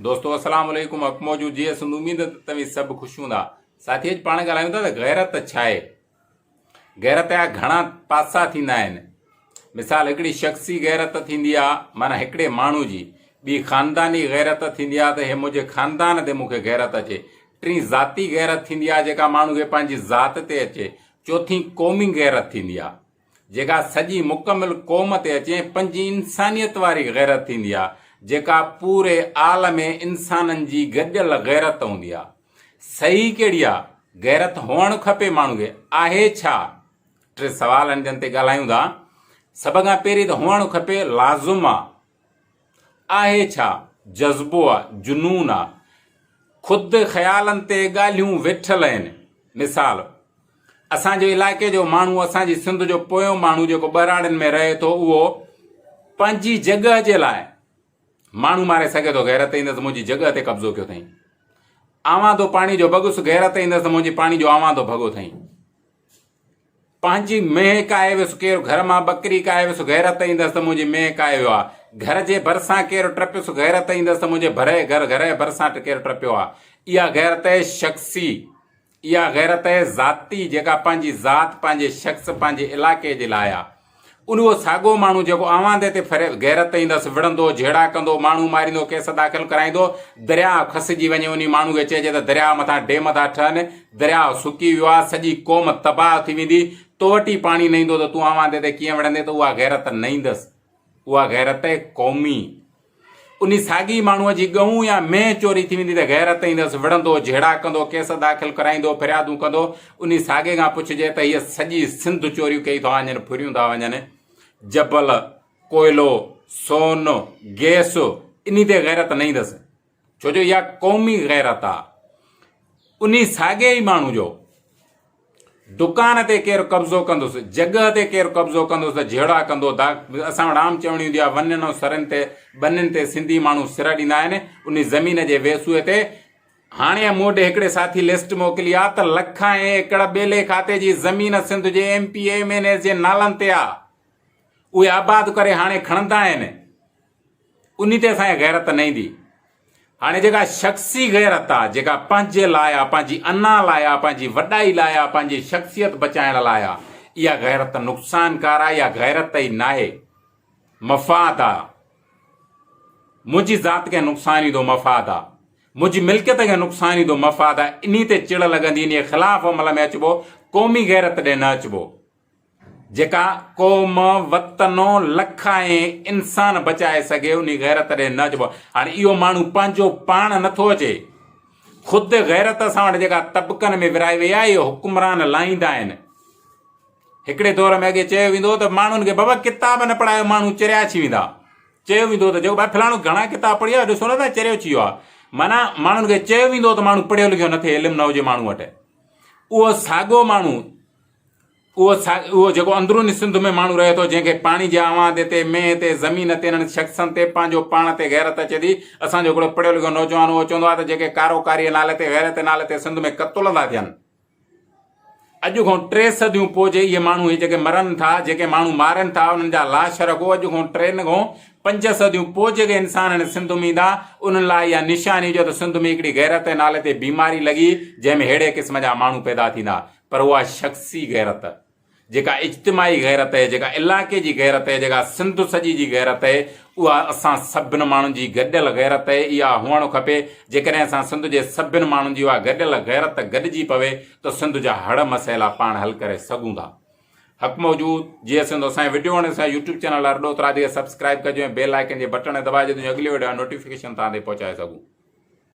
دوستو اسلام عليڪم حق موجود جيئي سنڌ اميد ته توهين سڀ خوش هوندا ساٿي اڄ پاڻ ڳالهايون ٿا ته غيرت ڇا آهي غيرت جا گهڻا پاسا ٿيندا آهن مثال هڪڙي شخصي غيرت ٿيندي آهي معنی هڪڙي ماڻهو جي ٻي خانداني غيرت ٿيندي آهي ته هي منهنجي خاندان تي مون کي غيرت اچي ٽين ذاتي غيرت ٿيندي آهي جيڪا ماڻهو کي پنهنجي ذات تي اچي چوٿين قومي غيرت ٿيندي آهي جيڪا سڄي مڪمل قوم تي اچي ۽ پنجين انسانيت واري غيرت ٿيندي آ، جيڪا پوري عالم انسانن جي گڏيل غيرت هوندي آ. صحيح ڪهڙي آ؟ غيرت هئڻ کپي ماڻهو کي، آهي ڇا؟ ٽي سوال آهن جن تي ڳالهايون ٿا. سڀ کان پهرين ته هئڻ کپي لازم آ. آهي ڇا؟ جذبو آ، جنون آ. خود خيالن تي ڳالهيون ويٺل آهن. مثال. اسان جي علائقي جو ماڻهو، اسان جي سنڌ جو پويون ماڻهو جيڪو ٻهراڙين ۾ رهي ٿو اهو پنهنجي جڳهه جي لاء ماڻهو ماري سگهي ٿو، غيرت ايندس منهنجي جڳهه تي قبضو ڪيو اٿئين. آواندو پاڻي جو ڀڳس، غيرت ايندس منهنجي پاڻي جو آواندو ڀڳو اٿئين. پنهنجي مينهن ڪاهي ويس، ڪير گهر مان ٻڪري ڪاهي ويس، غيرت ايندس ته منهنجي مينهن ڪاهي ويو آ. گهر جي ڀرسان ڪير ٽپيس، غيرت ايندس ته منهنجي ڀرئي گهر گهر جي ڀرسان ڪير ٽپيو آ. اها غيرت شخصي. اها غيرت ذاتي جيڪا پنهنجي ذات، پنهنجي شخص، پنهنجي علائقي جي لاء آ. اهو ساڳو ماڻهو جيڪو آواندي تي ڦري غيرت ايندس، وڙهندو، جهيڙا ڪندو، ماڻهو ماريندو، ڪيس داخل ڪرائيندو، درياهه کسجي وڃي انهي ماڻهو کي چئجي ته درياهه مٿان ڊيم ٿا ٺهن، درياهه سڪي ويو آ، سڄي قوم تباهه ٿي ويندي، تو وٽ ئي پاڻي نه ايندو ته تون آواندي تي ڪيئن وڙهندين ته اها غيرت نه ايندس. اها غيرت قومي. انهي ساڳئي ماڻهوء جي ڳئون يا مينهن چوري ٿي ويندي ته غيرت ايندس، وڙهندو، جهيڙا ڪندو، ڪيس داخل ڪرائيندو، فريادون ڪندو. انهي ساڳئي کان پڇجي ته هيء سڄي سنڌ چوريون ڪئي ٿا وڃن، ڦريون ٿا وڃن، جبل، ڪوئلو، سون، گئس، انهي تي غيرت نه ايندس. ڇو جو اها قومي غيرت آ. انهي ساڳئي ئي ماڻهو جو دڪان تي ڪير قبضو ڪندس، جڳهه تي ڪير قبضو ڪندس ته جهيڙا ڪندو. اسان وٽ عام چوڻي هوندي آ، ونين ۽ سرن تي، ٻنين تي سنڌي ماڻهو سر ڏيندا آهن. انهي زمين جي ويسوء تي هاڻي مون ڏي هڪڙي ساٿي لسٽ موڪلي آ ته لکان ايڪڙ ٻيلي کاتي جي زمين سنڌ جي M P A, M N As جي نالن تي آ. اهي آباد ڪري هاڻي کڻندا آهن. انهي تي اسان کي غيرت نه ايندي. هاڻي جيڪا شخصي غيرت آ، جيڪا پنهنجي لاء آ، پنهنجي انا لاء آ، پنهنجي وڏائي لاء آ، پنهنجي شخصيت بچائڻ لاء آ، اها غيرت نقصانڪار آ، اها غيرت ئي ناهي، مفاد آ. منهنجي ذات کي نقصان ايندو مفاد آ. منهنجي ملڪيت کي نقصان ايندو مفاد آ. انهي تي چڙ لڳندي، انهي خلاف عمل ۾ اچبو، قومي غيرت ڏي نه اچبو. جيڪا قوم، وطن، لکائين انسان بچائي سگهي انهي غيرت ڏي نه اچبو. هاڻي اهو ماڻهو پنهنجو پاڻ نه ٿو اچي. خود غيرت اسان وٽ جيڪا طبقن ۾ ورهائي وئي آهي اهو حڪمران لاهيندا آهن. هڪڙي دور ۾ اڳي چيو ويندو هو ته ماڻهن کي بابا ڪتاب نه پڙهايو ماڻهو چريا ٿي ويندا. چيو ويندو هو ته جيڪو ڀائي فلاڻو گهڻا ڪتاب پڙهي آيو ڏسو نه ٿا چريو ٿي ويو آهي. معنيٰ ماڻهن کي چيو ويندو هو ته ماڻهو پڙهيو لکيو نه ٿئي علم نه هجي ماڻهو وٽ. اهو ساڳو ماڻهو اهو اهو جيڪو اندروني سنڌ ۾ ماڻهو رهي ٿو، جنهن کي پاڻي جي آواندي تي، مينهن تي، زمين تي، انهن شخصن تي، پنهنجو پاڻ تي غيرت اچي ٿي. اسان جو هڪڙو پڙهيو لکيو نوجوان اهو چوندو آهي ته جيڪي ڪارو ڪاريء نالي تي، غيرت جي نالي تي سنڌ ۾ قتل ٿا ٿين، اڄ کان ٽي صديون پوء جي اهي ماڻهو هي جيڪي مرن ٿا، جيڪي ماڻهو مارين ٿا، انهن جا لاش رکو، اڄ کان ٽن کان پنج صديون پوء جيڪي انسان هن سنڌ ۾ ايندا، انهن لاء اها نشاني هجي ته سنڌ ۾ هڪڙي غيرت جي نالي تي بيماري لڳي، جنهن ۾ ههڙي قسم جا ماڻهو پيدا ٿيندا. پر اها شخصي غيرت، جيڪا اجتماعي غيرت اهي، جيڪا علائقي جي غيرت اهي، جيڪا سنڌ سڄي جي غيرت اهي، اها اسان سڀن ماڻهن جي گڏيل غيرت اهي، اها هئڻ کپي. جيڪڏهن اسان سنڌ جي سڀن ماڻهن جي اها گڏيل غيرت گڏجي پوي ته سنڌ جا هڙ مسئلا پاڻ حل ڪري سگهون ٿا. حق موجود، جيئي سنڌ. اسان جي وڊيو وڻي ته اسان جي يوٽيوب چينل ارڏو اترادي کي سبسڪرائيب ڪجو ۽ بيل آئيڪن جي بٽڻ کي دٻائجو ته اڳلي وڊيو جا نوٽيفڪيشن توهان تائين پهچائي سگهون.